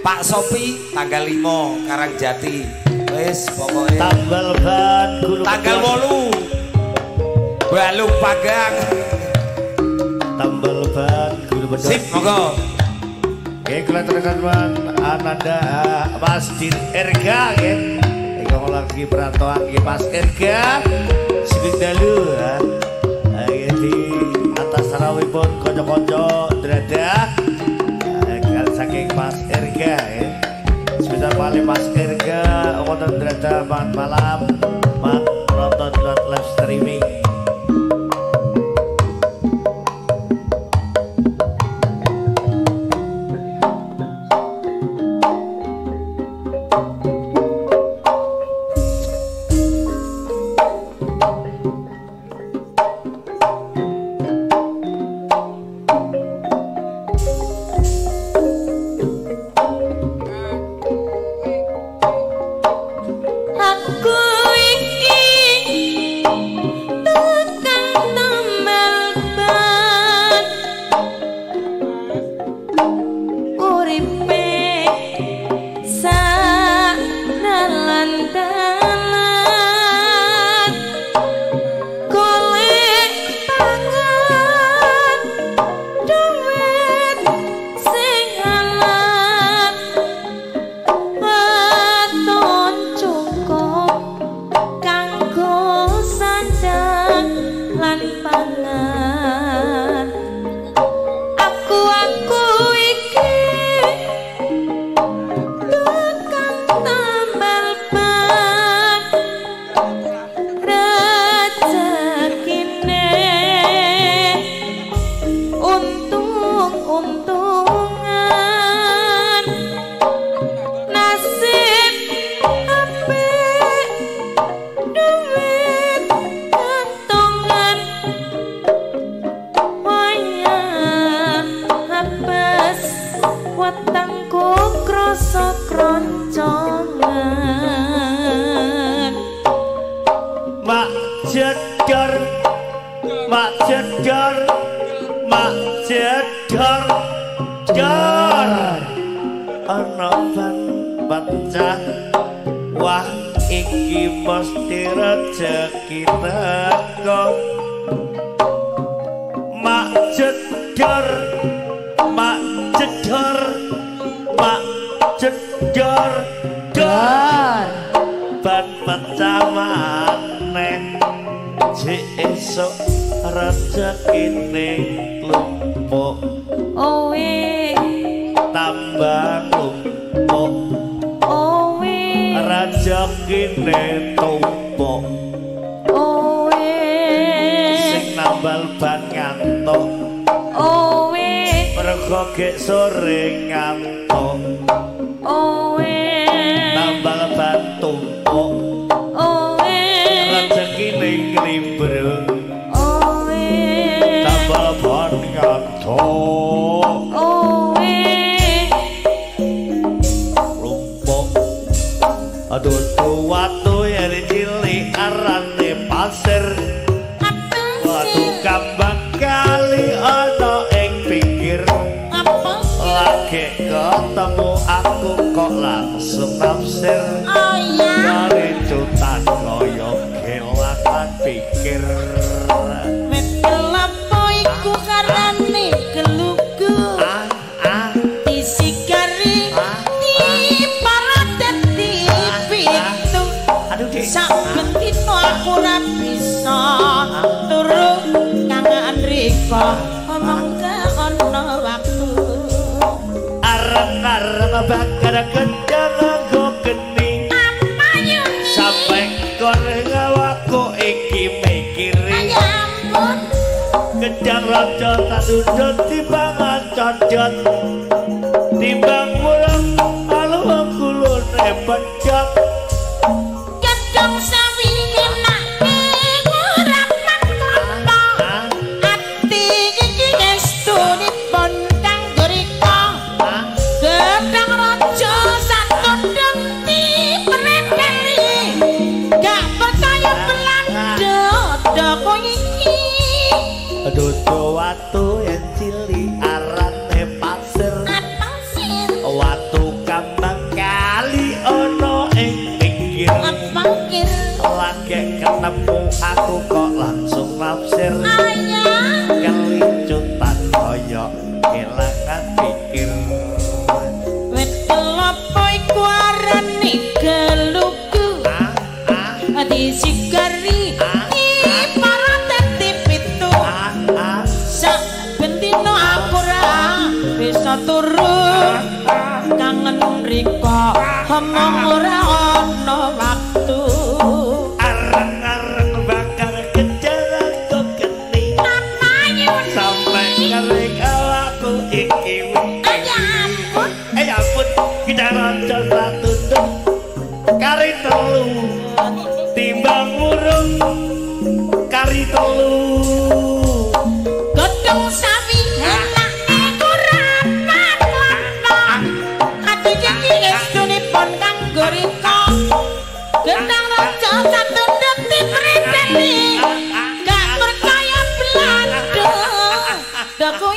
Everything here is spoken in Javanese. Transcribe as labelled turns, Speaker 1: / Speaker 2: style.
Speaker 1: Pak Sopi tanggal 5 Karangjati. Wis pokoke
Speaker 2: tambal ban Gunung
Speaker 1: tanggal 8 Balung Pagang.
Speaker 2: Tambal ban Gunung Bedog.
Speaker 1: Sip monggo.
Speaker 2: Nggih kula aturaken Ananda Mas Din Erga nggih. Ingkang lagi perantauan nggih Mas Erga. Sugeng dalu ha. Nggih di atas sarawipun kanca-kanca dradah saking Mas Erga ya. Sebentar paling Mas Erga wonten dradah malam mat nonton live streaming.
Speaker 3: mung ora ana waktu.
Speaker 2: Areng-areng bakar kejaran kok geni. Sampai kering awakku iki.
Speaker 3: Ya ampun.
Speaker 2: Eh ampun, kita raja satu tuh kari telu timbang murung kari telu.
Speaker 3: Godhong sawi enake kurapat lapak. Ati iki estunipun kanggo rika. Gendang raja satundhut dipreteli. Gak percaya blando. Daku